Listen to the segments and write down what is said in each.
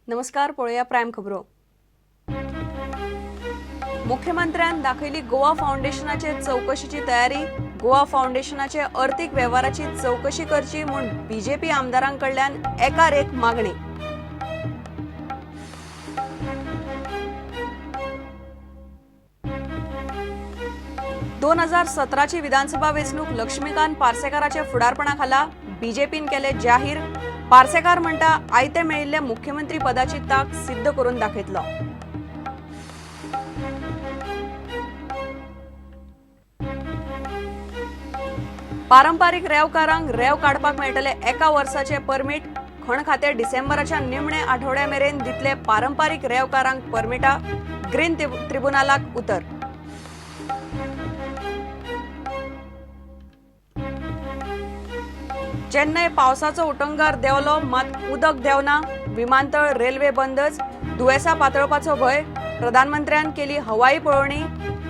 नमस्कार, पळोवया प्रायम खबरो. मुख्यमंत्र्यान दाखयली गोवा फाउंडेशनाचे चवकशीची तयारी. गोवा फाउंडेशनाचे अर्थीक वेव्हाराची चवकशी करची म्हूण बीजेपी आमदारां कडल्यान एकार एक मागणी. 2017ची विधानसभा वेंचणूक लक्ष्मीकांत पार्सेकाराच्या फुडारपणा खाला बीजेपीन केले जाहीर. पार्सेकार म्हणटा, आयते मेळिल्ले मुख्यमंत्री पदाची ताक सिद्ध करून दाखयतलो. पारंपारीक रेंवकारांक रेंव काडपाक मेळटले एका वर्साचे परमीट. खण खातें डिसेंबराच्या निमणे आठवड्या मेरेन दितले पारंपारीक रेंवकारांक परमिटां. ग्रीन त्रिबुनालाक उतर. चेन्नय पावसाचो उटंगार देंवलो मात उदक देंवना. विमानतळ, रेल्वे बंदच. दुयेंसा पातळपाचो भंय. प्रधानमंत्र्यान केली हवाई पळोवणी.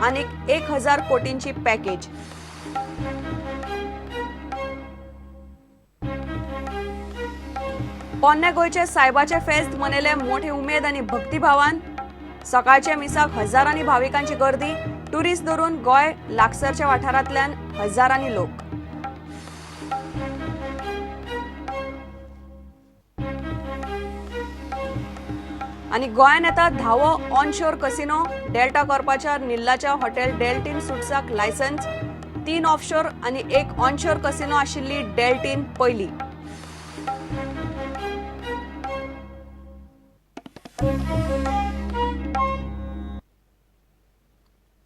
आनीक 1000 कोटींची पॅकेज. पोन्ने गोंयचे सायबाचे फेस्त मनयले मोठे उमेद आनी भक्तिभावान. सकाळच्या मिसाक हजारांनी भाविकांची गर्दी. टुरिस्ट धरून गोंय लागसरच्या वाठारांतल्यान हजारांनी लोक. आनी गोंयांत येता धावो ऑनशोर कसिनो. डेल्टा कॉर्पाच्या निल्लाच्या हॉटेल डेल्टीन सुट्साक लायसन्स. 3 ऑफशोर आनी 1 ऑनशोर कसिनो आशिल्ली डेल्टीन पयली.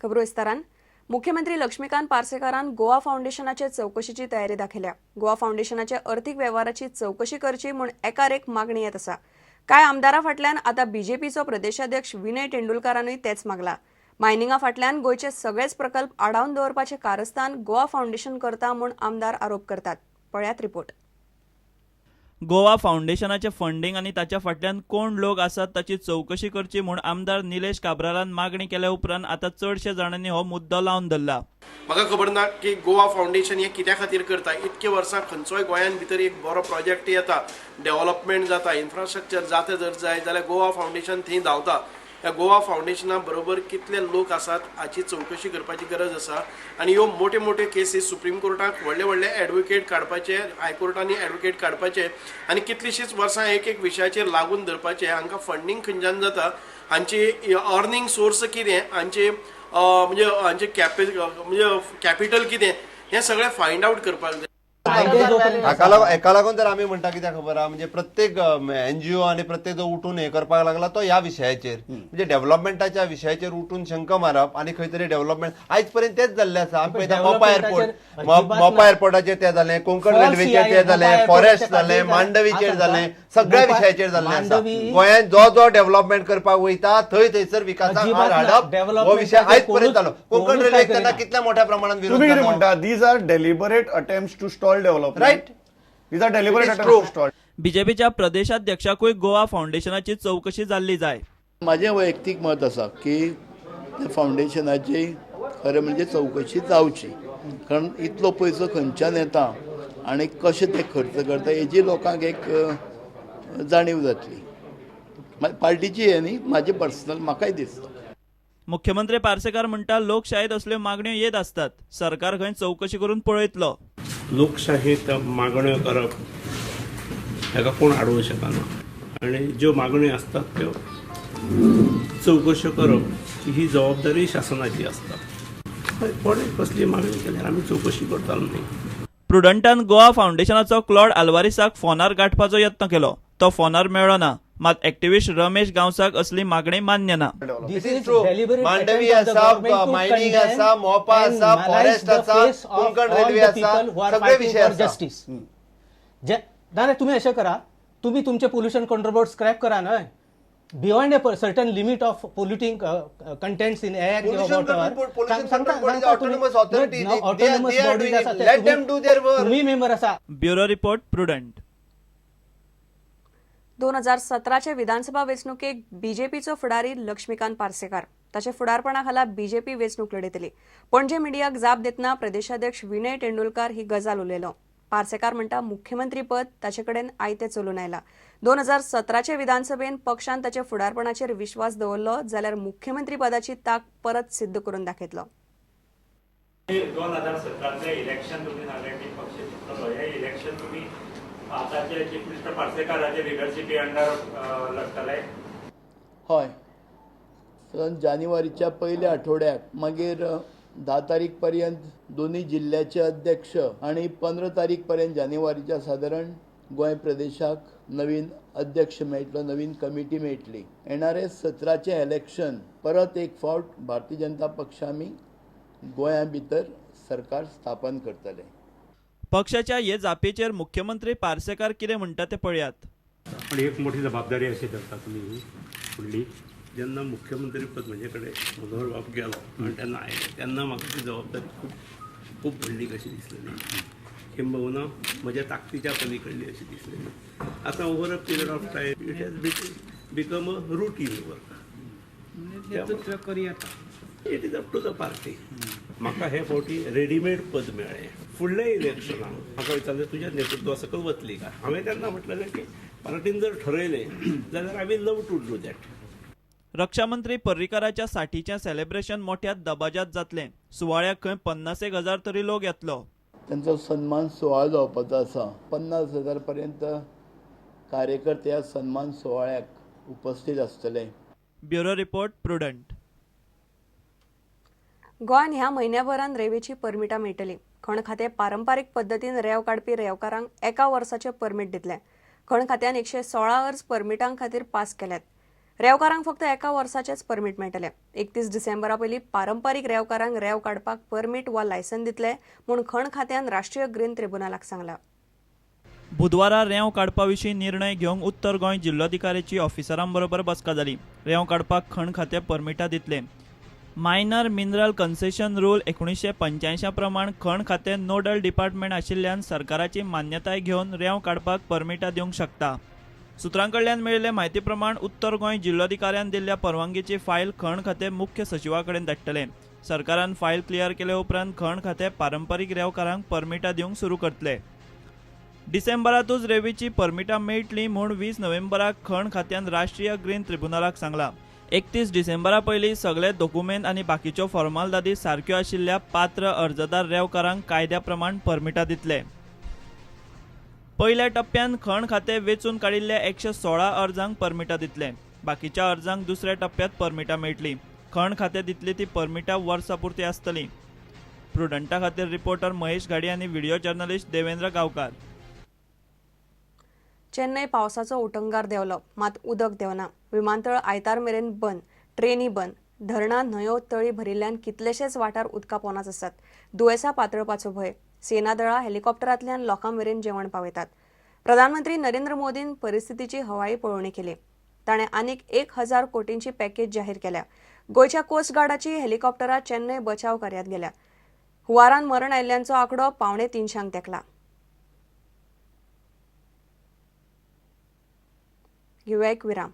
खबरो विस्तारान. मुख्यमंत्री लक्ष्मीकांत पार्सेकारान गोवा फाउंडेशनाचे चवकशीची तयारी दाखयल्या. गोवा फाउंडेशनाच्या अर्थीक वेव्हाराची चवकशी करची म्हूण एकार एक मागणी येत आसा. कांय आमदारां फाटल्यान आतां बीजेपीचो प्रदेशाध्यक्ष विनय तेंडुलकारानूय तेच मागला. मायनिंगा फाटल्यान गोंयचे सगळेच प्रकल्प आडावन दवरपाचें कारस्थान गोवा फाउंडेशन करता म्हूण आमदार आरोप करतात. पळयात रिपोर्ट. गोवा फाउंडेशनाचे फंडींग आनी ताच्या फाटल्यान कोण लोक आसात ताची चवकशी करची म्हूण आमदार निलेश काब्रालान मागणी केल्या उपरांत आतां चडशे जाणांनी हो मुद्दो लावन धरला. म्हाका खबर ना की गोवा फाउंडेशन हें कित्या खातीर करता. इतके वर्सां खंयचोय गोंयान भितर एक बरो प्रोजेक्ट येता, डेव्हलपमेंट जाता, इन्फ्रास्ट्रक्चर जाता जर जाय जाल्यार गोवा फाउंडेशन थंय धांवता. ह्या गोवा फाउंडेशना बरोबर कितले लोक आसात हाची चवकशी करपाची गरज आसा. आनी ह्यो मोट्यो मोट्यो केसीस सुप्रीम कोर्टाक व्हडले व्हडले एडवोकेट काडपाचे, हायकोर्टांनी एडवोकेट काडपाचे आनी कितलींशींच वर्सां एक एक विशयाचेर लागून धरपाचे. हांकां फंडींग खंयच्यान जाता, हांची अर्निंग सोर्स कितें, हांची म्हणजे हांचे म्हणजे कॅपिटल कितें, हें सगळें फायंड आवट करपाक जाय. हाका लागून तर आमी म्हणटा, कित्याक खबर आहा, म्हणजे प्रत्येक एनजीओ आनी प्रत्येक जो उठून हे करपाक लागला तो ह्या विशयाचेर, म्हणजे डेव्हलपमेंटाच्या विशयाचेर उठून शंक मारप आनी खंय तरी डेव्हलपमेंट. आयज पर्यंत तेच जाल्लें आसा. आमी पळयता मोपा एअरपोर्ट, मोपा एअरपोर्टाचेर तें जालें, कोंकण रेल्वेचेर तें जालें, फॉरेस्ट जालें, मांडवीचेर जालें, सगळ्या विशयाचेर जाल्लें आसा. गोंयांत जो जो डेव्हलपमेंट करपाक वयता थंय थंयसर विकासाक आड हाडप हो विशय आयज पर्यंत जालो. कोंकण रेल्वेक तेन्ना कितल्या मोठ्या प्रमाणात विरोध तुम्ही कितें जालो. म्हणटा, these are deliberate attempt to stall development. Right. These are deliberate It is attempt true. To stall. बीजेपीच्या प्रदेशाध्यक्षाकूय Goa फाउंडेशनाची चवकशी जाल्ली जाय. म्हाजें वैयक्तीक मत आसा की त्या फावंडेशनाची खरें म्हणजे चवकशी जावची, कारण इतलो पयसो खंयच्यान येता आनी कशें ते खर्च करता हेजी लोकांक एक जाणीव जातली. पार्टीची हें न्ही, म्हाजें पर्सनल म्हाकाय दिसता. मुख्यमंत्री पार्सेकार म्हणटा, लोकशायेत असल्यो मागण्यो येत आसतात. सरकार खंय चवकशी करून पळयतलो. लोकशाहीत मागण्यो करप हाका कोण आडोवंक शकना आनी ज्यो मागण्यो आसतात त्यो चवकश्यो करप ही जबाबदारी शासनाची आसता. कोणें कसली मागणी केल्यार आमी चवकशी करतालो न्ही. प्रुडंटान गोवा फाउंडेशनाचो क्लॉड आल्वारीसाक फोनार गांठपाचो यत्न केलो, तो फोनार मेळ्ळो ना. मात एक्टिविस्ट रमेश गांवसाक असली मागणी मान्य ना. This is true. Mandovi आसा, मायनिंग आसा, मोपा आसा, फॉरेस्ट आसा, कोंकण रेल्वे आसा, सगळे विशय आसा. जस्टीस जे ना, तुम्ही अशें करा, तुम्ही तुमचे पोल्युशन कंट्रोल बोर्ड स्क्रॅप करा न्हय. Beyond a certain limit of polluting contents in air किंवा Pollution water. Control Board, Pollution Control Board is autonomous authority. They are doing it. Let them do their work. तुम्ही member आसा. Bureau report, prudent. 2017चे विधानसभा वेंचणुकेक बीजेपीचो फुडारी लक्ष्मीकांत पार्सेकार, ताच्या फुडारपणा खाला BJP वेंचणूक लढयतली. पणजे मिडियाक जाप दितना प्रदेशाध्यक्ष विनय तेंडुलकार ही गजाल उलयलो. पार्सेकार म्हणटा मुख्यमंत्रीपद ताचे कडेन आयतें चलून आयला. 2017चे विधानसभेन पक्षान ताच्या फुडारपणाचेर विश्वास दवरलो जाल्यार मुख्यमंत्रीपदाची ताक परत सिद्ध करून दाखयतलो. 2017 इलेक्शन तुम्ही सांगलें की पक्ष जिखतलो, हे इलेक्शन तुम्ही आताचे चीफ मिनिस्टर पार्सेकाराचे लिडरशिपी अंडर लढतले? हय, जानेवारीच्या पयल्या आठवड्याक मागीर 10 तारीख पर्यंत दोनूय जिल्ल्याचे अध्यक्ष आनी 15 तारीख पर्यंत जानेवारीच्या सादारण गोंय प्रदेशाक नवीन अध्यक्ष मेळटलो, नवीन कमिटी मेळटली. येणारे 17चें इलेक्शन परत एक फावट भारतीय जनता पक्ष आमी गोंया भितर सरकार स्थापन करतले. पक्षाच्या हे जापेचेर मुख्यमंत्री पार्सेकार कितें म्हणटा तें पळयात. पण एक मोठी जबाबदारी अशी धरता तुमी फुडली, जेन्ना मुख्यमंत्रीपद म्हजे कडेन मनोहर बाब गेलो आनी तेन्ना आयलें तेन्ना म्हाका ती जबाबदारी खूब खूब व्हडली कशी दिसलेली, किंबहुना म्हज्या ताकदीच्या पलीकडली अशी दिसलेली. आतां over a period of time it has become a routine work. It is up to the party. म्हाका हे फावटी रेडीमेड पद मेळ्ळें. फुडल्या इलेक्शनाक म्हाका विचारलें तुज्या नेतृत्वा सकयल वतली काय, हांवें तेन्ना म्हटलेलें की पार्टीन जर ठरयलें जाल्यार I will love to do that. रक्षामंत्री पर्रीकाराच्या 60चें सेलेब्रेशन मोठ्या दबाज्यात जातलें. सुवाळ्याक खंय 50,000 तरी लोक येतलो. तांचो सन्मान सुवाळो जावपाचो आसा. 50,000 पर्यंत कार्यकर्ते ह्या सन्मान सुवाळ्याक उपस्थित आसतले. Bureau report, Prudent. गोंयांत ह्या म्हयन्याभरान रेंवेची परमिटां मेळटली. खण खातें पारंपारीक पद्दतीन रेंव काडपी रेंवकारांक 1 वर्साचें परमीट दितलें. खण खात्यान 116 अर्ज परमिटां खातीर पास केल्यात. रेंवकारांक फक्त 1 वर्साचेंच परमीट मेळटलें. 31 डिसेंबरा पयलीं पारंपारीक रेंवकारांक रेंव काडपाक परमीट वा लायसन दितले म्हूण खण खात्यान राष्ट्रीय ग्रीन ट्रिब्युनलाक सांगलां. बुधवारा रेंव काडपा विशीं निर्णय घेवंक उत्तर गोंय जिल्लोधिकाऱ्याची ऑफिसरां बरोबर बसका जाली. रेंव काडपाक खण खातें परमिटां दितलें. मायनर मिनरल कन्सेशन रूल 1985 प्रमाण खण खातें नोडल डिपार्टमेंट आशिल्ल्यान सरकाराची मान्यताय घेवन रेंव काडपाक परमिटां दिवंक शकता. सुत्रां कडल्यान मेळिल्ले म्हायती प्रमाण उत्तर गोंय जिल्लोधिकाऱ्यान दिल्ल्या परवानगीची फायल खण खातें मुख्य सचिवा कडेन धाडटलें. सरकारान फायल क्लियर केले उपरांत खण खातें पारंपारीक रेंवकारांक परमिटां दिवंक सुरू करतले. डिसेंबरांतूच रेंवेची परमिटां मेळटलीं म्हूण 20 नोव्हेंबराक खण खात्यान राष्ट्रीय ग्रीन ट्रिब्युनलाक सांगलां. 31 डिसेंबरा पयलीं सगळे दोकुमेंत आनी बाकीच्यो फॉर्मालदादी सारक्यो आशिल्ल्या पात्र अर्जदार रेंवकारांक कायद्या प्रमाण परमिटां दितले. पयल्या टप्प्यान खण खातें वेंचून काडिल्ल्या 116 अर्जांक परमिटां दितले. बाकीच्या अर्जांक दुसऱ्या टप्प्यांत परमिटां मेळटलीं. खण खातें दितली ती परमिटां वर्सा पुरती आसतलीं. प्रुडंटा खातीर रिपोर्टर महेश घाडी आनी व्हिडिओ जर्नलिस्ट देवेंद्र गांवकार. चेन्नय पावसाचो उटंगार देंवलो, मात उदक देंवना. विमानतळ आयतार मेरेन बंद, ट्रेनी बंद, धरणां न्हंयो तळी भरिल्ल्यान कितलेशेच वाठार उदका पोनाच आसात. दुयेंसां पातळपाचो भंय. सेना दळां हेलिकॉप्टरांतल्यान लोकां मेरेन जेवण पावयतात. प्रधानमंत्री नरेंद्र मोदीन परिस्थितीची हवाई पळोवणी केली. ताणें आनीक 1000 कोटींची पॅकेज जाहीर केल्या. गोंयच्या कोस्ट गार्डाची हेलिकॉप्टरां चेन्नय बचाव कार्यात गेल्या. हुंवारान मरण आयिल्ल्यांचो आंकडो 275 तेंकला. घेवया एक विराम.